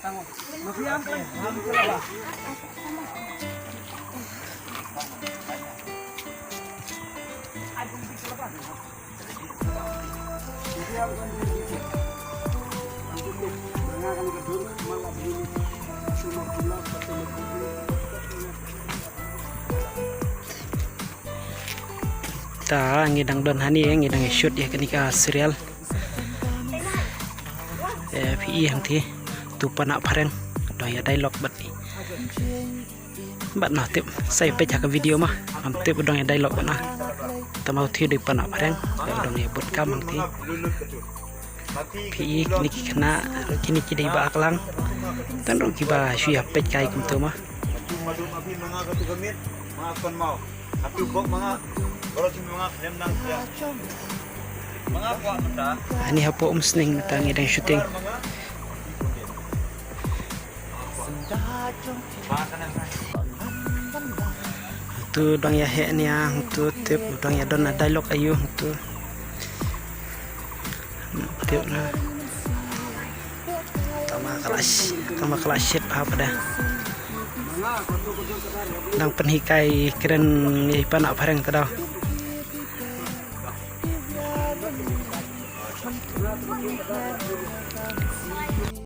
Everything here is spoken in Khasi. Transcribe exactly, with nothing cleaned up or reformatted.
Ta ngi dang don hangne, ngi dang shoot ïa kane ka serial. Eh, phi i hangtei utu Panah Phareng dang ïa dialogue bad i. Bad na tip sa ïa peit ha ka video ma, ngam tip dang ïa dialogue bad na. Tangba utu dei Panah Phareng, dang ïa bud kam hangtei. Phi i kine ki khynnah, kine ki dei ba klang. Tang dang kiba shu ïa peit kai kumto ma. Ani hapoh Umsning mynta ngi dang shooting. Utu dang ïa heh nia, utu tip dang ïa don na dialogue aïu utu. Tip na. Tama ka la sh-, tama ka la shit bha pat de. Dang pynhikai kren ïa i Panah Phareng ta daw.